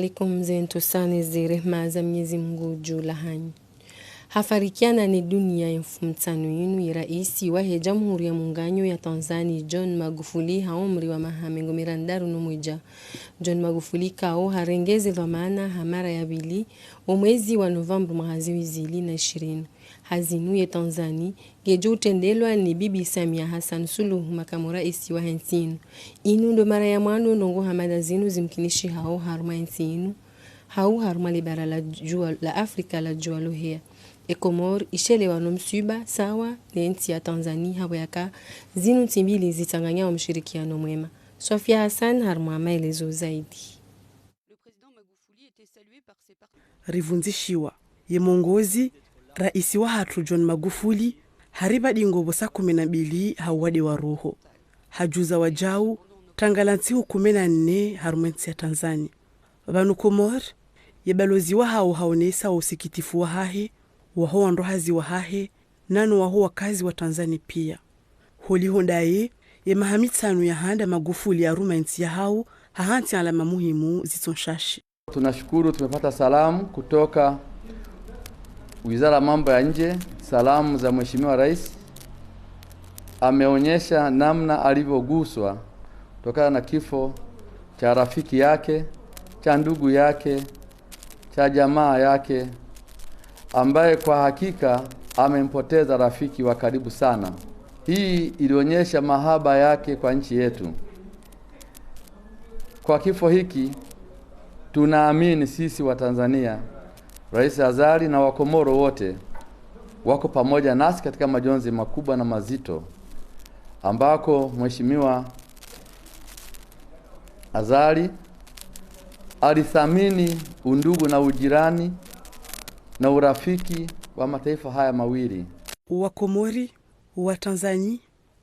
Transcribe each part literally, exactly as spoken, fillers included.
Ikumze ntusane ze rehema za Mnyezi Mungu dju lahanyu. Hafarikiana ne dunia ye mfumontsanu yinu, ye raisi wahe Jamhuri ya Muunganyo ya Tanzania, John Magufuli, ha umri wa maha mengo mirandaru no mwedja. John Magufuli kao harenge ze dhwamana ha mara ya pvili, o mwezi wa Novemba mwaha zihwi zili na ishirini. Ha zinu ye Tanzania, ngedjo utrendelwa ni Bibi Samia Hassan Suluhu, makamu raisi wahe ntsi yinu. Inu ndo mara ya mwando ndrongoo hama nda zinu zimkinishihao harumwa ye ntsi yinu, hau harumwa le bara la djuwa, la Afrika la djuwa loheya. E Komori ishelewa no mswiba sawa ne ntsi ya Tanzania, hapvo yaka zinu ntsi mbili zitsanganya o mshirikiano mwema. Sofia Hassan harumwa maelezo zaidi. Rivundzishiwa ye mongozi, raisi wahatru John Magufuli, haripva dingo pvo saa kume na mbili ha uwade wa roho. Hadjuza wadjau, tanga la ntsihu kume na nne harumwa ye ntsi ya Tanzania. Pvanu Komori, ye balozi wahao haonesa wo usikitifu wahahe, waho wandru hazi wahahe, nano waho wakazi wa Tanzania pia. Holiho ndaye, ye maha mitsanu ya handa Magufuli yaruma ye ntsi yahao, hahantsi alama muhimu zitso nshashi. Tunashukuru, tumepata salamu kutoka Wizara ya Mambo ya Nje, salamu za Mheshimiwa Rais. Ameonyesha namna alivyoguswa kutokana na kifo cha rafiki yake, cha ndugu yake, cha jamaa yake, ambaye kwa hakika amempoteza rafiki wa karibu sana. Hii ilionyesha mahaba yake kwa nchi yetu. Kwa kifo hiki, tunaamini sisi wa Tanzania, Rais Azali na Wakomoro wote wako pamoja nasi katika majonzi makubwa na mazito, ambako Mheshimiwa Azali alithamini undugu na ujirani na urafiki wa mataifa haya mawili. Wakomori, Watanzania,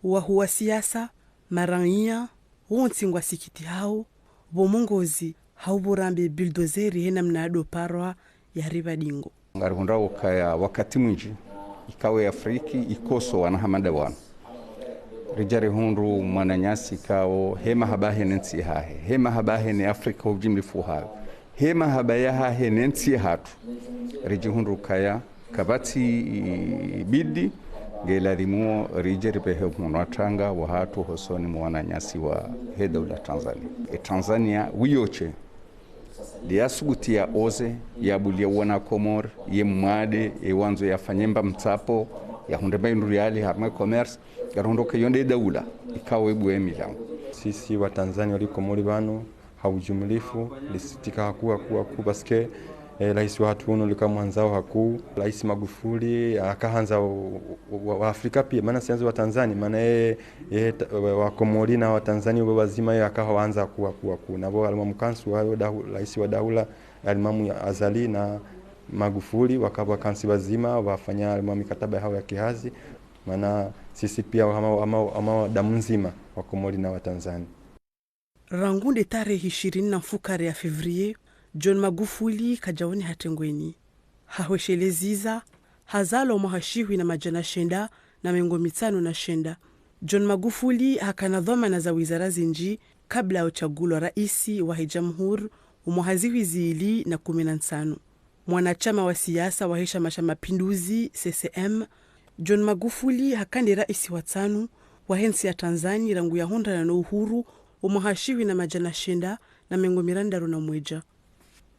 wahuu wa siasa, maraiya, wontsi ngwasikitihao, pvo mongozi, hau pvo rambe bulldozer he namna yado parwa yaripva dingo. Ngarihundrao ukaya wakati mwindji, ikao ye Afrika ikoso wana hama nda wanu. Ridja rihundru mwananyasi ikao he mahaba yahe ne ntsi yahahe, he mahaba yahe ne Afrika ujimlifu hayo, he mahaba yahahe ne ntsi yahatru. Ridjihundru ukaya kapvatsi bidi, nge ladhimu ridje ripvehe mhono wa tanga wahatru hosoni mwa wananyasi wahe daula Tanzania. E Tanzania wiyoche, de yasubuti yaoze, yabuliye wana Komori, ye mwade, ye wandzo yafanye mba mtsapo, yahundre mba indru yali harumwa e commerce, ngarihundro ukaya iyo nde daula ikao ibuwa ye milango. Sisi wa Tanzania wali Komori pvanu, ha ujumlifu, risikitika hakuu, hakuu, hakuu, parce que, eh, raisi wahatru unu rika mwandzao hakuu, Raisi Magufuli, akahandza wa, wa, wa Afrika pia, mana siandzi wa Tanzania, mana ye, ye, ta-, wa, wa Komori na wa Tanzania, wo wadzima ye akaha wandza hakuu, hakuu, hakuu. Na pvo alimamu kantsi wayo dahu-, raisi wa daula, alimamu ya Azali na Magufuli, waka-, wakantsi wadzima, wafanya alimamu mikataba yahao ya kihazi, mana sisi pia hama, hama, hama damu ndzima, wa Komori na wa Tanzania. Rangu nde tarehi ishirini na mfukare ya février, John Magufuli kadjaone hatrengweni. Hahweshelezeza, hazalwa mwaha shihwi na madjana shenda na mengo mitsanu na shenda. John Magufuli hakana dhwamana za wizara zindji kabla ya utsagulwa raisi wahe jamhuri omwaha zihwi zili na kume na ntsanu. Mwanashama wa siasa wahe Shama sha Mapinduzi, C C M, John Magufuli haka nde raisi wa ntsanu wahe ntsi ya Tanzania rangu yahundrana no uhuru omwaha shihwi na madjana shenda na mengo mirandaru na mwedja.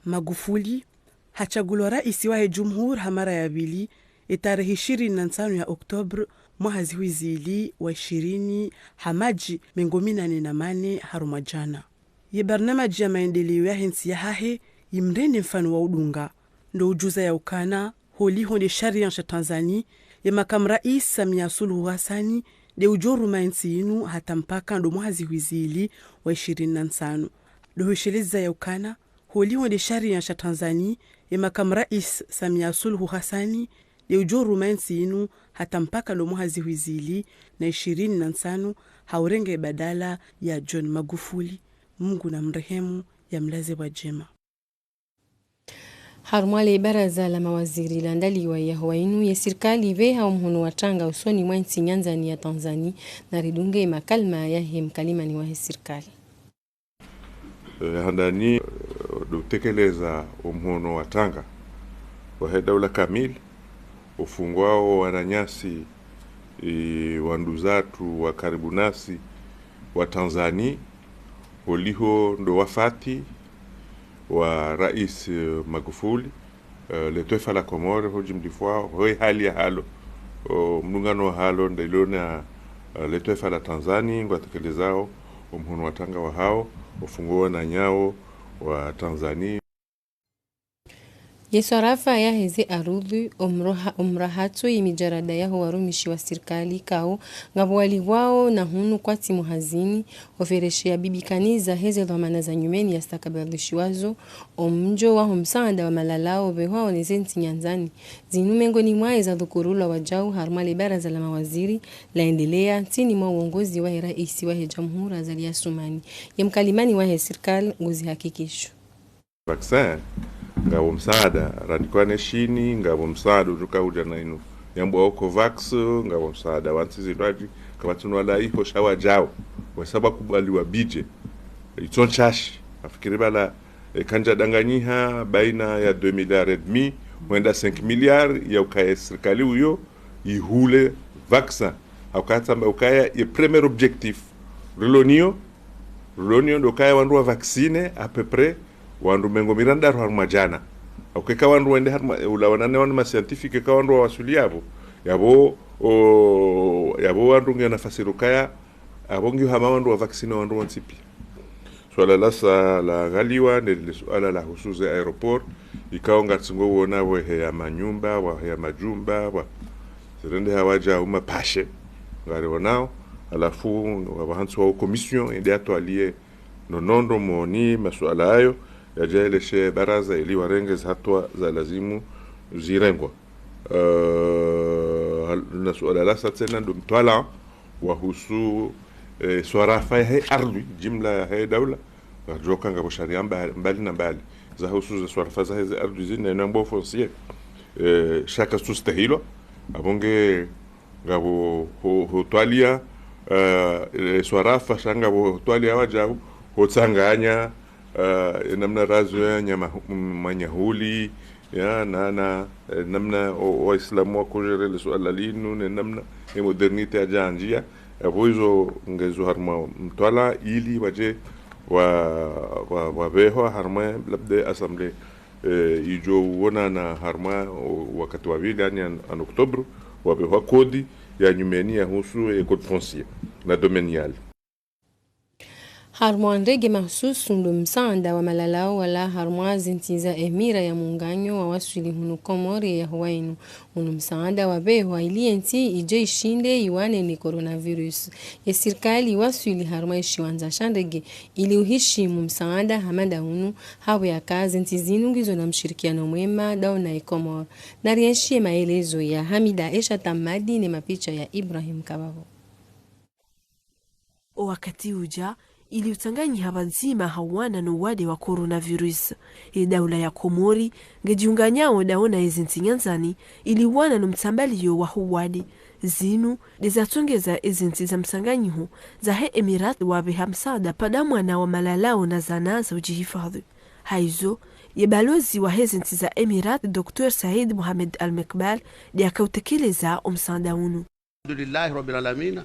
Magufuli hatsagulwa raisi wahe jumhuri ha mara ya pvili, etarehi ishirini na ntsanu ya octobre, mwaha zihwi zili wa ishirini, ha madji mengo minane na mane harumwa djana. Ye barnamaji ya maendeleo yahe ntsi yahahe, yimrende mfano wa udunga. Ndo ujuza ya ukana, holiho nde sharia sha Tanzania, ye makamu raisi Samia Suluhu Hassan, nde ujo ruma entsi yinu hata mpaka ndo mwaha zihwi zili wa ishirini na ntsanu. Ndo hwesheleza ya ukana, holiho nde sharia sha Tanzania, ye makamu raisi Samia Suluhu Hassan, nde ujo ruma entsi yinu hata mpaka ndo mwaha zihwi zili na ishirini na ntsanu, ha urenge badala ya John Magufuli. Mungu na mrehemu, ya mlaze pvwa djema. Harumwa le baraza la mawaziri landaliwa ye yahowa yinu, ye sirikali ipveha omhono wa tanga usoni mwa entsi nyandzani ya Tanzania, na ridunge makalima yahe mkalimani wahe sirikali. Eh, handani, eh, ndo utekeleza omhono wa tanga wahe daula kamili, ufungwao wananyasi, eh, wanduzatru wa karibu nasi wa Tanzania, oliho ndo wafati wa Rais, eh, Magufuli, eh, le twaifa la Komori, ho jimlifwao, ho hali yahalo, o mdungano wahalo, ndayilo na, eh, le twaifa la Tanzania, ngwatekelezao omhono wa tanga wahao, ufungwao wananyao wa Tanzania. Ye swarafa yaheze arudhi, omroha-, omrahatso ye mijarada yaho warumishi wa sirikali kao, ngapvo walipvwao na hunu kwatsi muhazini, ofereshe ya bibikaniza heze dhwamana za nyumeni ya stakabadhishiwazo, omdjo waho msaada wa malalao pvehwao neze ntsi nyandzani. Zinu mengoni mwa eza dhukurulwa wajau harumwa le baraza la mawaziri, laendelea ntsini mwa uongozi wahe raisi wahe jamhuri Azali Assoumani. Ye mkalimani wahe sirikali nguzihakikisho. Vaccin, ngapvo msaada, randikwa ne Shini, ngapvo msaada utoka uja na inu yambwao Covax, ngapvo msaada wa ntsi zindwaji, kapvatsi nu wala iho sha wajau, wesa pvwakubaliwa budget. Itso ntshashi, nafikiri pvala, e, kandja danganyiha, baina ya deux milliards et demi, mwenda cinq milliards, ya ukaya sirikali uyo, ihule vaccin. Haukaya tsamba ukaya ye premier objectif rilo nayo, rilo nayo ndo ukaya wandru wa vaccine à peu près wandru mengo mirandaru harumwa djana. Haukeka wandru wende harumwa, ulawana ne wandru ma scientifique, eka wandru wawaswili yapvo, yapvo, o, yapvo wandru nge nafasi rukaya, apvo ngiyo hama wandru wa vaccine wandru wontsi pia. Suala lasa laangaliwa, nde lile suala lahusu ze aéroport, ikao ngatsi ngo uona pvwaheya manyumba, pvwaheya majumba, pvwa zirendeha wajau mapashe, ngarionao, halafu, wapvahantsiwa o commission, ende yatwalie nonondo moni, masuala hayo, yajaeleshe baraza ili warenge ze hatua za lazimu zirengwa. Eh, hal-, na suala lasa tsena ndo mtwalaa wahusu, eh, swarafa yahe ardhwi, jimla yahe daula, ngaridjuao uka ngapvo sharia mba-, mbali na mbali zahusu ze swarafa zaheze ardhwi zinu, na inu yambwao foncier, eh, sha kazitsustahilwa, apvo nge ngapvo ho-, hutwalia, eh, eh, swarafa, sha ngapvo hutwalia wajau, hutsanganya, eh, e namna razo ya nyama hu-, m-, manyahuli, ya, na, na, eh, namna o, o Waislamu wakojere le suala linu, ne namna e modernité yaja anjia, yapvo izo ngezo harumwa mtwalaa ili waje wa, wa, wapvehwa harumwa labda assemblée, eh, ijo uonana harumwa o, wakati wa pvili, yaani en, en octobre, wapvehwa kodi ya nyumeni yahusu, eh, code foncier na domanial. Harumwa ndege mahususu ndo msaada wa malalao wala harumwa zintsi za Emira ya Muunganyo wawaswili hunu Komori ya huwa inu. Unu msaada wapvehwa ili yentsi ije ishinde iwane ne coronavirus. Ye sirikali iwaswili harumwa ishiwandza sha ndege ili uhishimu msaada hama nda unu, hapvo yaka zintsi zinu ngizo na mshirikiano mwema daula ya Komori. Narienshi ye maelezo ya Hamida Esha Tamadi ne mapicha ya Ibrahim Kababo. O wakati uja, ili utsanganyiha pvadzima ha uwana no uwade wa coronavirus, ye daula ya Komori ngejiunganyao daula na ezintsi nyandzani ili uwana no mtsambalio waho uwade. Zinu nde zatsongeza ezintsi za msanganyiho zahe Emirat wapveha msaada pvadzima na wa malalao na zana za ujihifadhwi. Haizo, ye balozi wahe zintsi za Emirat, Docteur Said Mohamed Al Mekbal, nde aka utekeleza o msaada unu. Alhamdulillahi Rabbil Alamina,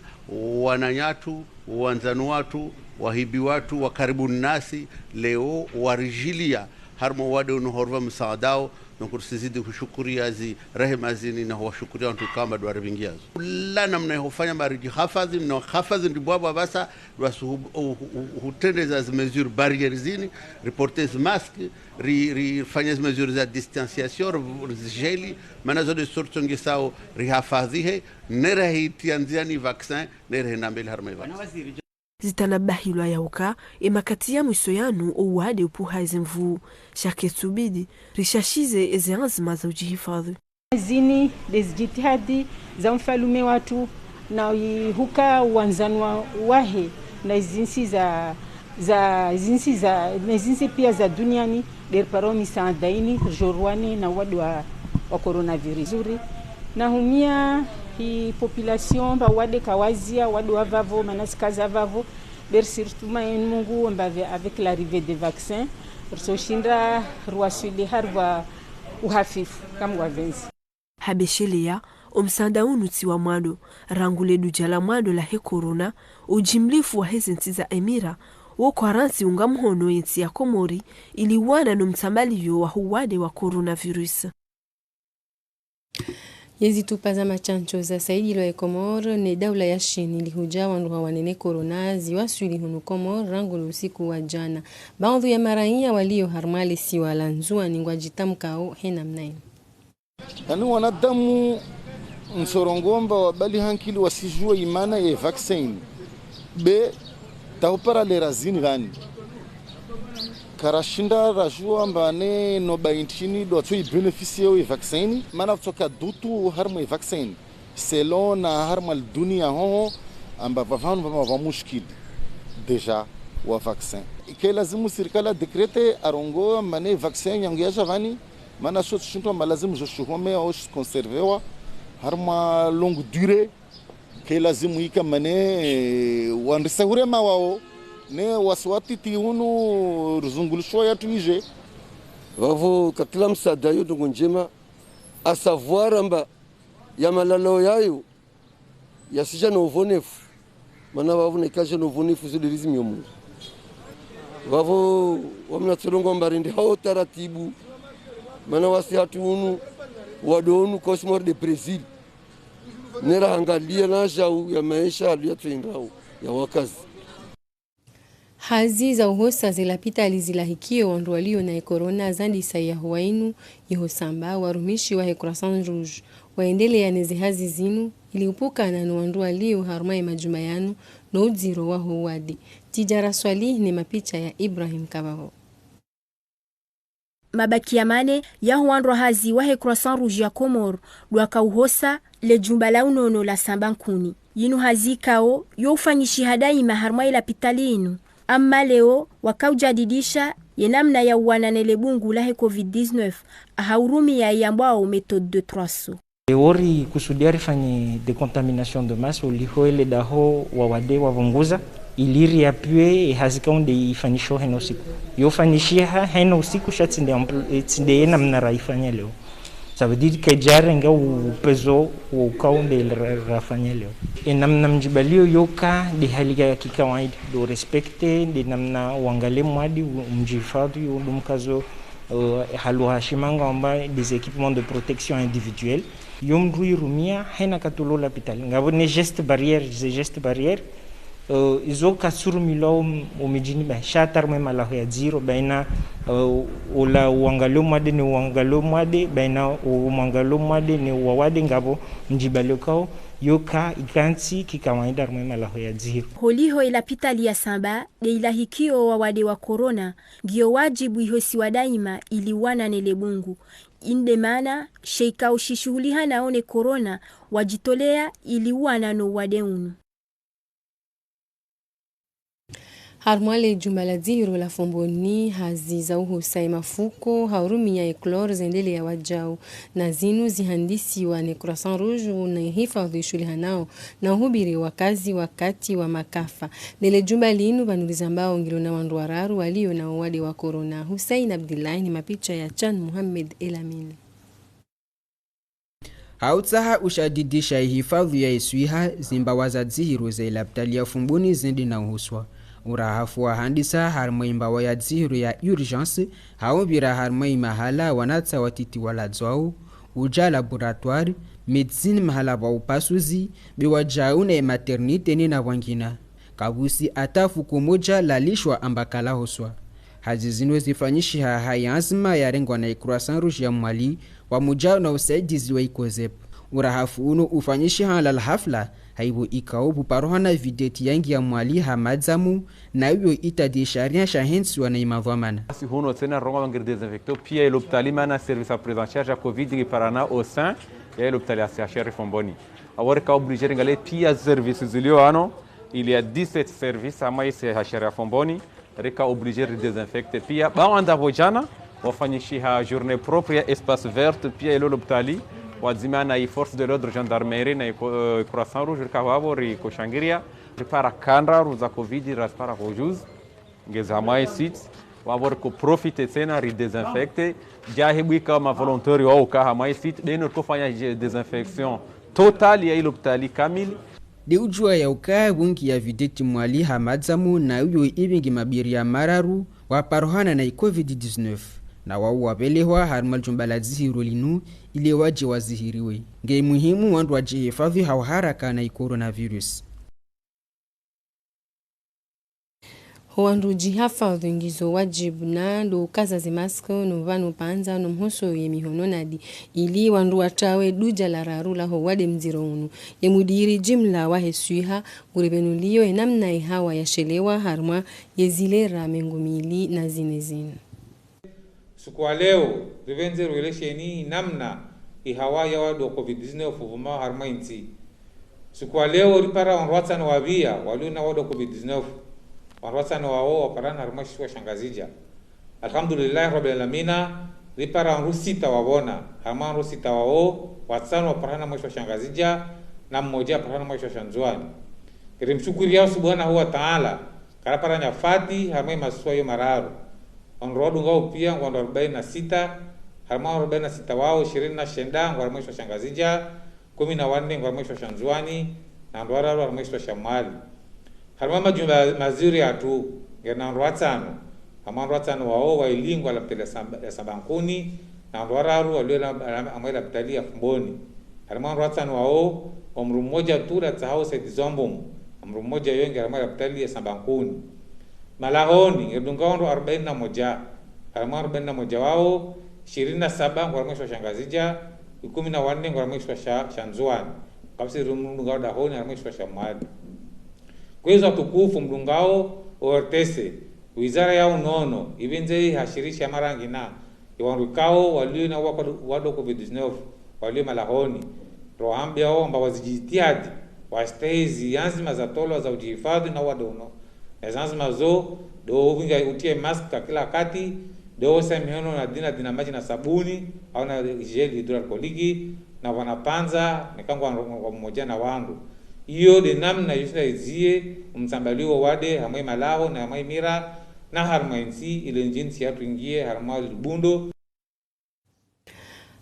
wananyatru, wandzani watru, wahibi watru, wa karibu nasi, leo warijilia, harumwa uwade unu horupva msaadao, donc risizidi hushukuria zi rehema zini na huwashukuria wantru kamba ndo waripvingiazo. Kula namna ihofanya marijihafadhwi, no hafadhwi ndi bwabwa basa, ndo wasi hu-, hu-, hu-, hutrendeza zi mesures barrières zini, riporte zi masque, ri, rifanye zi mesures za distanciation, ri, rizijeli, mana zo nde sorte ngisao rihafadhwihe, nere hitia ndziani vaccin, nere henda mbeli harumwa e vaccin. Zitanabahilwa ya uka, e makati ya mwiso yanu o uwade upvuha eze nvuu, sha ketsubidi rishashize eze anzima za ujihifadhwi. Zini nde zijitihadi za mfalume watru, na ihuka wandzani wa, wahe, na izintsi za, za, izintsi za, na izintsi pia za duniani, nde riparao misaada ini, rijo ruwane na uwade wa, wa coronavirus. Zuri, na humia hi population, mba uwade kawazia, uwade wa vavo, mana zikaza vavo, Be risi ritumaini Mungu amba pve avec l'arrivée des vaccins, ritsoshinda riwaswili harumwa uhafifu, kamwe ngwapvendzi. Ha besheleya, omsaanda unu tsi wa mwando, rangu le duja la mwando lahe corona, ujimlifu waheze ntsi za Emira, wo kwarantsi unga mhono ye ntsi ya Komori, ili wana no mtsambalio wa huwade wa coronavirus. Yezi tupa za mashantsho za saidilwa ye Komori ne daula ya Shini ili huja wandru wawane ne corona ziwaswili hunu Komori rangu le usiku wa jana. Baadhwi ya maraiya walio harumwa le siwa la Ndzuwani ngwajitamkao he namna inu. Yaani wanadamu ntsorongoa amba wabali hankili wasijua imana ye vaccin. Be, taupara le razini pvani. Karashinda rajua amba ne no baintrini ndo watso ibénéficier ye vaccin. Mana kutsoka dutu harumwa ye vaccin. Selon na harumwa le dunia hoho, amba pvapvanu pvama pva mushkili. Déjà wa vaccin. Ike lazimu sirikali ya décréter arongoa amba ne vaccin yangu yaja pvani, mana sho tsi shintru amba lazimu jo shihome au shi conservewa harumwa longue durée. Ke lazimu ika amba ne, eh, wandrisa hurema wao, ne wasi watiti unu rizungulishwa yatru ije. Pvapvo katila msaada yo ndrongo njema, à savoir amba ya malalao yayo, yasija no uvonefu. Mana pvapvo na ikaja no uvonefu zo de rizimi yo Mungu. Pvapvo wamna tsorongoa amba rende hao taratibu. Mana wasi hatru unu, wade unu kausi mwari de Brésil. Nera hangalia na jau ya maesha alu yatsoendao ya wakazi. Hazi za uhosa ze lapitali zilahikio wandru walio na ye corona zandisa ye huwa inu, iho Samba, warumishi wahe Croissant Rouge waendelea neze hazi zinu, ili upukana no wandru walio harumwa ye majumba yanu no udziro waho wade. Tijara Swalih ne mapicha ya Ibrahim Kabavo. Mabakiya mane yaho wandru wa hazi wahe Croissant Rouge ya Comores ndo waka uhosa le jumba la unono la Samba Nkuni. Yinu hazi ikao yo ufanyishiha daima harumwa ye lapitali inu. Amma leo waka ujadidisha ye namna ya uwana ne le bungu lahe covid dix-neuf, aha urumia yambwao méthode de trois sauts. Leo rikusudia rifanye décontamination de masse, uliho ele daho wawade wavunguza, ili riapue ye hazi ikao nde ifanyishiho heno usiku. Yo ufanyishiha heno usiku sha tsi nde ampl-, eh, tsi nde ye namna raifanya leo. Ça veut dire que jarenga upezo wo ukao nde ra-, rafanya leo. Ye namna mjibalio yoka nde hali ya kikawaida, ndo respecter, nde namna wangale mwade, u-, mjihifadhwi, ndo mkazo, eh, haluha shimanga amba des équipements de protection individuelle. Yo mndru irumia, hena katolo lapitali. Ngapvo ne geste barrière, ze geste barrière, eh, izo kasurumilwa o m-, o midjini ba, sha hata harumwa ye malaho ya dziro, baina, eh, ola uangalio mwade ne uangalio mwade, baina o mwangalio mwade ne wawade ngapvo mjibalio kao, yoka ikantsi kikawaida harumwa ye malaho ya dziro. Holiho ye lapitali ya Samba, nde ilahikio wawade wa corona, ngiyo wajibu ihosiwa daima ili uwana ne le bungu. Inde mana, she ikao shishuhulihanao ne corona, wajitolea ili uwana no wade unu. Harumwa le jumba la dzihiro la Fomboni, hazi za uhosa ye mafuko ha urumia ye chlore zendelea wajau, na zinu zihandisiwa ne Croissant Rouge na hifadhwi ishuhulihanao na uhubiri wakazi wakati wa makafa. Ne le jumba linu pvanu rizambao ngilo na wandru wararu walio na uwade wa corona. Hussein Abdillahi ne mapicha ya Chan Mohamed Elamine. Ha utsaha ushadidisha ihifadhwi ya iswiha, zimbawa za dzihiro za ilapitali ya Fomboni zende na uhoswa. Urahafu wa handisa harumwa imbawa ya dzihiro ya urgence, ha upvira harumwa imahala wanatsa watiti waladzwao, uja laboratoire, médecine mahala pva upasuzi, be wajau na maternité nena wangina. Kapvatsi hata fuko moja lalishwa amba kalahoswa. Hazi zinu zifanyishiha ha yanzima yarengwa na i Croissant Rouge ya Mwali, wamoja na usaidizi wa i COSEP. Urahafu unu ufanyishiha la hafla, haibu ikao buparoha na videti yangi ya Mwali ha madzamu, na iyo itadi sharia shahentsiwa na imadhwamana. Asi huno tsena rongo mangiri désinfecté, pia i lopitali mana service ya prise en charge ya covid ngiparana au sein ya i lopitali ya C H R Fomboni. Awori ka obligé ringale pia service zilio ano, il y a dix-sept services ama i C H R ya Fomboni, rika obligé ri désinfecté pia. Ba wanda pvo jana, wafanyishiha journée propre ya espace vert, pia ilo lopitali, Pvwadzima na i force de l'ordre, gendarmerie, na i co-, eh, Croissant Rouge, rika pvapvo riko shangiria, ripara cas ndraru za covid, razipara pvo juzi, ngeza mwa i site, pvapvo riko profiter tsena ri désinfecter, djahe bwika ma volontaires wao uka ha mwa i site, beno riko fanya je-, désinfection totale ya i lopitali kamili. De udjua ya uka bungi ya vedette Mwali Hamada Muna uyo ibingi mabiria mararu waparohana na i covid dix-neuf, na wao wapvelehwa harimwa li jumba la zihiro linu ile waje wazihiriwe. Nge muhimu wandru waje hifadhwi ha uharaka na i coronavirus. Ho wandru jihifadhwi ngizo wajibu na ndo ukaza ze masque no pvanu pvandza no mhoso ye mihono nadi, ili wandru watrawe dudja la raru la ho wade mdziro unu. Ye mudiri jimla wahe swiha nguripvenulio ye namna i hawa yashelewa harimwa ye zilera mengo mili na zine zinu. Suku wa leo, ripvendze ruelesheni namna i hawa ya wade wa covid dix-neuf uvumao harimwa i ntsi. Suku wa leo, ripara wandru watsanu wapvia walio na wade wa covid dix-neuf. Wandru watsanu wao waparana harimwa shisiwa sha Ngazidja. Alhamdulillahi Rabbil Alamina, ripara wandru sita wapvona. Harimwa wandru sita wao, watsanu waparana mwa shisiwa sha Ngazidja, na mmoja aparana mwa shisiwa sha Ndzuani. Rimshukuriao Subhanahu wa Ta'ala, karapara nyafati harimwa i masiwa yo mararu. Wandru wadungao pia ngwao wandru arubaini na sita, harimwa wandru arubaini na sita wao, ishirini na shenda ngwao harimwa shisiwa sha Ngazidja, kumi na wanne ngwao harimwa shisiwa sha Ndzuani, na wandru wararu harimwa shisiwa sha Mwali. Harimwa majumba mazuri yatru, ngena wandru watsanu, harimwa wandru watsanu wao waili ngwao lapitali ya Samba-, ya Sambankuni, na wandru wararu walio la-, la-, harimwa lapitali ya Fumboni. Harimwa wandru watsanu wao, omdru mmoja tu la tsahao usaidizi wa mbumu, omdru mmoja yo nge harimwa lapitali ya Sambankuni. Malahoni, ngedungao wandru arubaini na moja. Harimwa arubaini na moja wao, ishirini na saba ngwao harimwa shisiwa sha Ngazidja, kumi na wanne ngwao harimwa shisiwa sha, sha Ndzuani. Kapvatsi mdru mdungao dahoni harimwa shisiwa sha Mwali. Kwezi watukufu mdungao O R T C, wizara ya unono, ipvendze ihashirisha mara ngina i wandru ikao walio na waka-, wade wa covid dix-neuf, walio malahoni. Rohambiao amba wazidjitihadi, wastehi ze anzima zatolwa za ujihifadhwi na wade uno. Na ze anzima zo, ndo uvinga utie masque kila wakati, ndo usa mihono na dina dina madji na sabuni, au na gel hydroalcoolique, na pvwana pvandza, neka ngwao mmoja na wandru. Iyo nde namna yushinda izie umtsambalio wade harimwa i malaho na harimwa i mira, na harimwa i ntsi, ile ndjintsi yatru ingie harimwa libundo.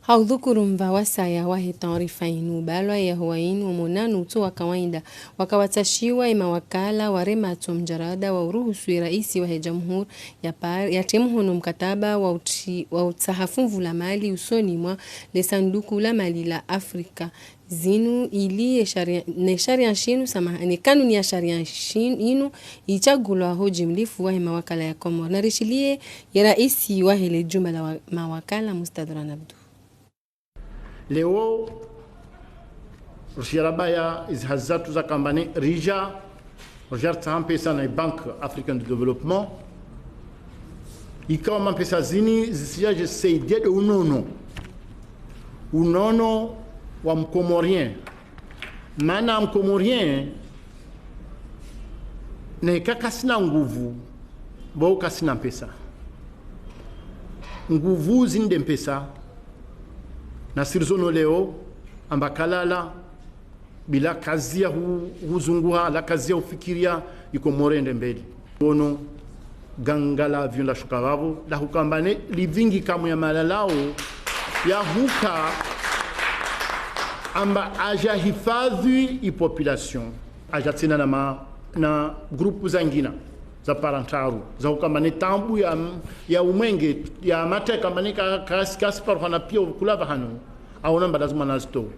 Ha udhukuru mva wasaya wahe taarifa inu, balwa ya huwa inu, omonano utso wa kawaida, waka watsashiwa ye mawakala wareme tso mjarada wa uruhusu ye raisi wahe jamhuri ya par-, yatie mhono mkataba wa utsi-, wa utsaha funvu la mali usoni mwa le sanduku la mali la Afrika. Zinu ili ye sharia, ne sharia shinu, samaha, ne kanuni ya sharia shin-, inu, itsagulwa ho jimlifu wahe mawakala ya Komori. Na rishilie ye raisi wahe le jumba la wa-, mawakala, Mustadran Abdu. Leo, rishia rabaya izi hazi zatru za kamba ne rija, rija ritsaha mpesa na Banque Africaine de Développement. Ikao mampesa zini zisija je saidia de unono. Unono wa Mkomorien. Mana Mkomorien, neka kasina nguvu, bo kasina mpesa. Nguvu zinde mpesa, na si rizono leo, amba kalala, bila kazi ya hu-, huzunguha, la kazi ya hufikiria, i Komori ende mbeli. Ono, ganga la avion la shuka vavo, la hukamba ne, livingi kamu ya malalao, ya huka, amba aja hifadhwi i population, aja tsena na ma-, na grupu zangina, za parantraru, za hukamba ne taabu ya, ya umwenge, ya mateka, amba ne ka-, kasi, kasi paruhana pia kula vahanu, aona amba lazima nazitowe.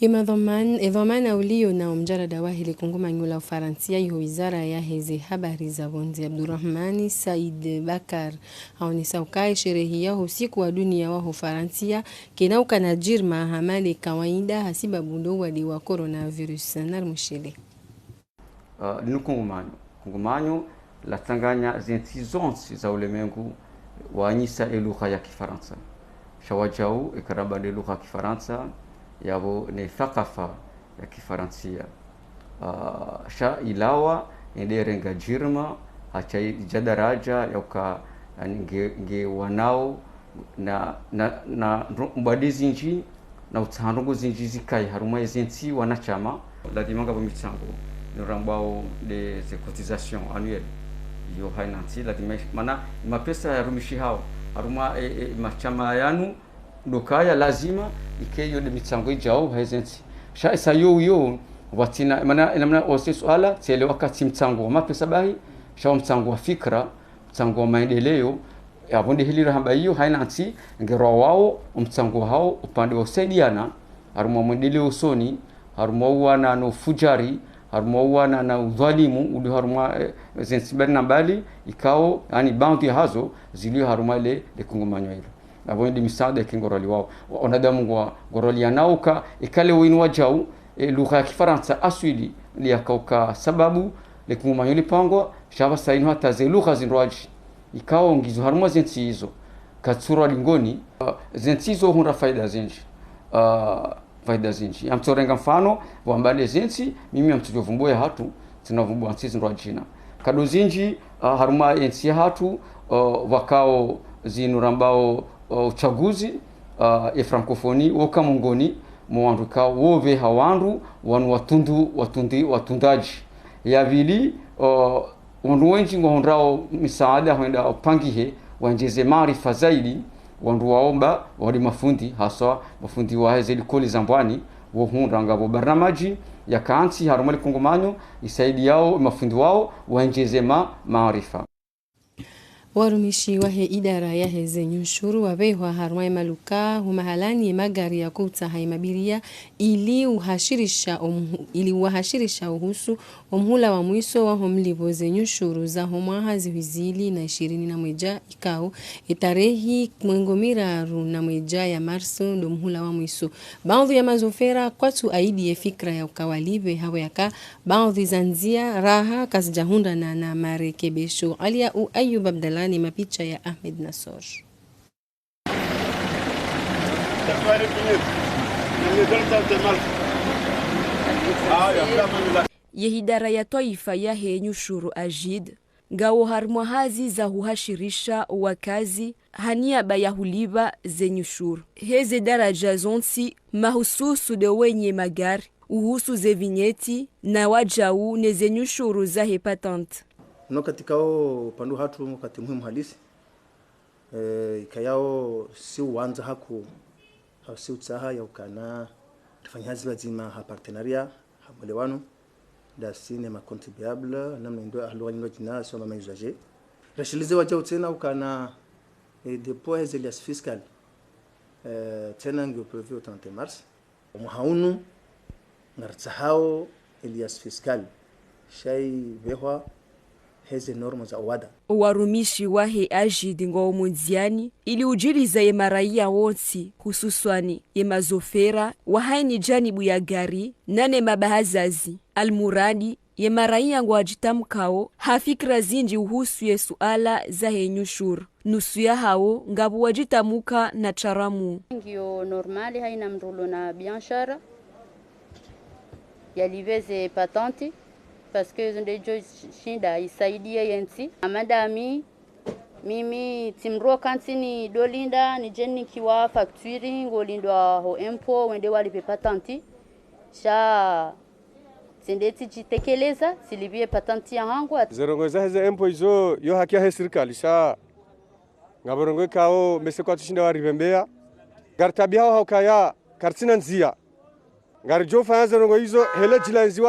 Ye madhwaman-, ye dhwamana ulio na omjarada wahe le kungumanyo la Ufaransia iho wizara yaheze habari za pvondze, Abdurahmani Said Bakar, haonesa ukaya sherehi yaho usiku wa dunia waho Faransia, kena ukana jirma hama le kawaida hasibabu ndo wade wa coronavirus. Nari mushele. Ah, linu kungumanyo. Kungumanyo latsanganya zentsi zontsi za ulemengu wanyisa elugha ya kifaransa. Sha wajau ekaramba ne lugha ya kifaransa, yapvo ne thakafa ya kifaransia. Ah, sha ilawa, ende renga jirma, hacha idja daraja ya uka, yani, nge, nge wanao, Na, na, na ro-, mbwade zindji, na utsaha ndrongoo zindji zikaye harumwa eze ntsi wanachama. Lazima ngapvo mitsango, no rambwao nde ze cotisations annuelles. Iyo haina ntsi, lazima ish-, mana mapesa yarumishihao harumwa, e, e, mashama yanu, ndo kaya lazima ike iyo nde mitsango idjao ha eze ntsi. Sha isa yo uyo, watsina, mana, ina mana ose suala, tsele wakati mtsango wa mapesa bahi, sha wa mtsango wa fikra, mtsango wa maendeleo, yapvo nde heli rahamba iyo, haina ntsi, ngerwawao, o mtsango wahao, upande wa usaidiana, harumwa mwendeleo usoni, harumwa uwana no fujari, harumwa uwana na udhwalimu, uli harumwa, eh, ze ntsi mbali na mbali, ikao, yaani, baadhwi yahazo, zilio harumwa le, le kungumanyo ilo. Yapvo nde misaada ikengorwaliwao. Wa-, wanadamu ngwa, ngorwalianao uka, ikale winu wadjau, e, lugha ya Kifarantsa aswili, liyakauka sababu, le kungumanyo lipangwa, sha pvasa inu hata ze lugha zindrwadji. Ikao ngizo harumwa ze ntsi izo. Katsurwa lingoni, ah, ze ntsi izo hundra faida zindji. Ah, faida zindji. Yamtsorenga mfano, wambane ze ntsi, mimi yamtsudjo vumbuwa ya hatru, tsina vumbuwa ntsi zindrwadjina. Kado zindji, ah, harumwa ye ntsi ya hatru, ah, wakao zinu rambao, ah, uchaguzi, ah, ye francophonie, woka mongoni, mwa wandru ikao, wopveha wandru, wanu watundu, watundi, watundadji. Ya pvili, ah, wandru wendji ngwahundrao misaada hwenda upangihe, wandjeze maarifa zaidi, wandru waomba, wali mafundi, haswa mafundi wa heze likoli za mbwani, wohundra ngapvo barnamaji, yakantsi harumwa le kungumanyo, isaidiyao mafundi wao, wandjeze ma, maarifa. Warumishi wahe idara yaheze nyushuru wapvehwa harumwa ye maluka, hu mahalani ye magari ya kutsaha ye mabiria, ili uhashirisha omhu-, ili uwahashirisha uhusu omhula wa mwiso waho mlipvo ze nyushuru zaho mwaha zihwi zili na ishirini na mwedja ikao, ye tarehi mengo miraru na mwedja ya marso ndo mhula wa mwiso. Baadhwi ya mazofera kwatsu aidi ye fikra ya uka walipve hapvo yaka baadhwi za ndzia raha kazidjahundrana na marekebesho. Aliya u Ayub Abdallah ne mapicha ya Ahmed Nassor. Ye idara ya twaifa yahe nyushuru AGID, ngawo harimwa hazi za huhashirisha wakazi ha niaba ya hulipva ze nyushuru. Heze daraja zontsi, mahususu nde wenye magari, uhusu ze vignette, na wadjau ne ze nyushuru zahe patente. No katika o upande hatru wakati muhimu halisi, eh, ikayao si uwandza haku, hau si utsaha ya ukana rifanye hazi pvadzima ha partenariat, ha mwelewano, ndasi ne ma contribuables, namna indo ahluwa indo djina, soma ma usagers. Rashilize wadjau tsena ukana, eh, dépôt heze liasse fiscale, eh, tsena ngiyo prévu au trente mars. Omwaha unu, ngaritsahao eliasse fiscale, sha ipvehwa heze normes za owada. Owarumishi wahe AGID ngwao mondziani, ili udjiliza ye maraiya wontsi, hususwani ye mazofera, wahaini janibu ya gari, nane mabahazazi. Almuradi, ye maraiya ngwadjitamkao, ha fikira zindji uhusu ye suala zahe nyushuru. Nusu yahawo, ngapvo wadjitamuka na sharamu. Ngiyo normal haina mndru ulo na biashara yalipve ze patente, parce que zo ndedjo shinda isaidiye yentsi. Madame, mimi tsi mndru kantsi nidolinda, nidje nikiwa facture, ngolindwa ho impôt, wende walipve patente. Sha tsende tsidjitekeleza, tsilipviye patente yahangu. Ze ndrongoo zaheze impôt izo yo haki yahe sirikali, sha ngapvo ndrongoo ikao mese kwatsushinda waripvembeya. Ngaritaabihao ha ukaya karitsina ndzia. Ngaridjo ufanya ze ndrongoo izo hele djilandziwa.